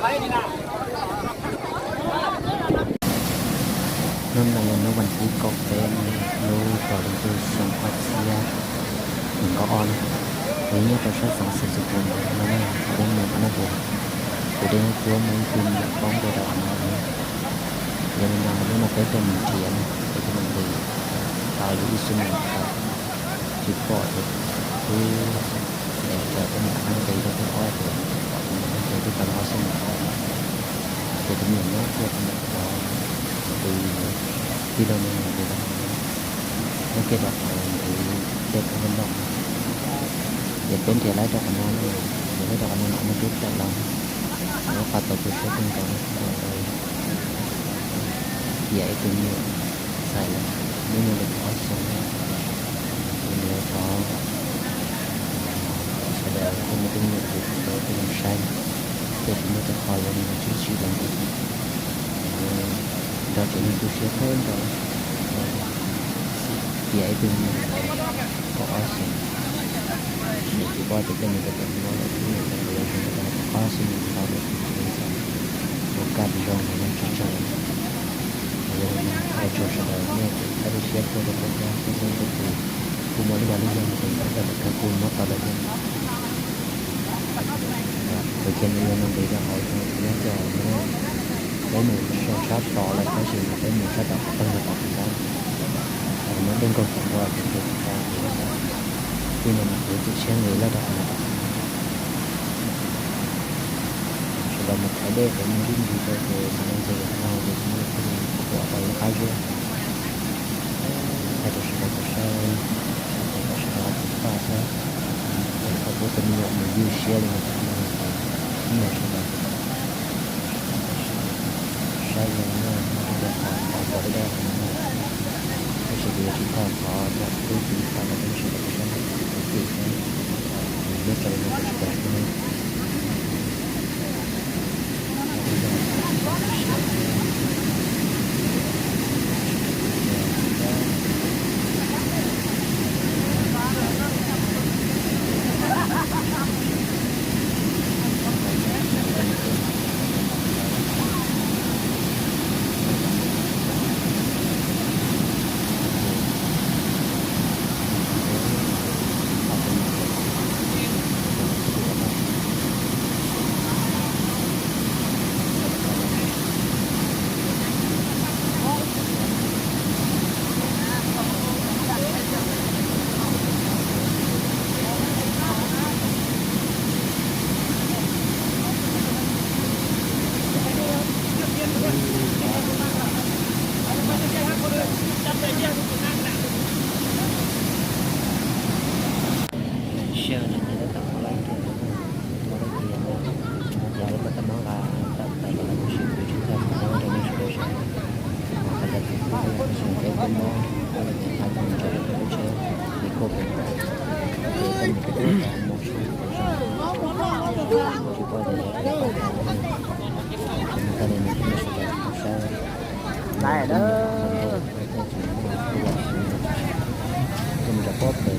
Hnub no yog hnub vas thib kaum peb, lub kaum hli ntuj xyoo ob txhiab nees nkaum ob na. Kuv nyob rau sab xeev Xeev Xwm Pus Npaum no na, kuv dej mus qhov no ces kuv dej cuab muaj ib tug me nyuam poob nkaus rau qhov no na. Yog li no hnub no peb tuaj mus nrhiav na, peb tuaj mus nqis tau li ib xuab moos tawm, tsis pom ces twb nqis raws tej me qab nqis rau thib ob ces pom tus me nyuam ces twb tau li ob xuab moos tawm. Ces tus me nyuam nyob kiag rau ntawm cov ris tij laug no nqis rau hauv, nyob kiag rau hauv ntawd dej kub loj loj. Ces peb nrhiav laib rau qhov no na, nrhiav laib rau qhov no mas nws twb tawm los, nws ua qhov txaus tu siab kawg nkaus li. Tiam ib tug me nyuam txhais lawm, hnub no li kaum ob xyoos na. Ces nws ua rau sawv daws tej me tub me nyuam ces tsis tau tuaj mus saib na, thiaj tsis muaj tej qho zoo li no sib sib los nqis. Nrog tsev neeg tu siab kawg nkaus li. Tiam ib tug me nyuam tau kaum ob xyoos, nws tsis paub tias tej nws tus tau muab lawm, nws tau nqis zoo li no tau ob xuab moos ntau lawm, nws tsis ua kaj zoo li no tsawg tsawg. Yog li no ua tsaug sawv daws nej txhawb lub siab tuaj rau peb cov tib neeg txhua tus, kuj muaj lub dag lub zog ces sawv daws kawg kuj muab tau lawm thiab. Tus cia no yog nws nqis rau hauv ces nyob kiag hauv no, peb mus so sab tod lawm tab sis mas peb mus sab tom qhov rooj rau tom qhov rooj, muaj dej nkaug tod nkaus ces nqis tsis tau ces tij no mas kuv tseem tshiab nqis lawm rau qhov no. Sawv daws mus thaiv dej ces mus ntsib ntsis rau ces mus ntxeev qhov no ces kuv thiaj li pom tau lub qab zeb. Thaij rau sawv daws tau saib, thaij kom sawv daws tau pom thiab. Thaij kom peb tus me nyuam mus ywj siab li no rau qhov no ces ib no sawv daws saib zoo no na, muaj tej qhov tau pom dawb dawb no na. Tab sis kuv yuav tsis thaij qhov yam twb tiv tau los rau nej sawv daws tau saib na, kuv cim thiab. Ces muab tso li no rau sawv daws thiab na. Sij hawm no ces tab tom hmo laib kiag, hmo laib kiag, hmo ces lawv tab tom muab nqa tawm tais los lawm tab sis kuv tsis thaij qhov no rau nej sawv daws saib. Qhov cov tus tub los tab sis peb kuj mob, peb los ces nqa coj mus tso rau peb lub tsheb, ces kuj pem nkaus, ces coj mus pem toj rau hmo tshoob kuv zoo, tsis paub tias yuav pem toj rau li. Ces mus tag li no ces nej sawv daws tau saib, lawv coj mus nram pob pem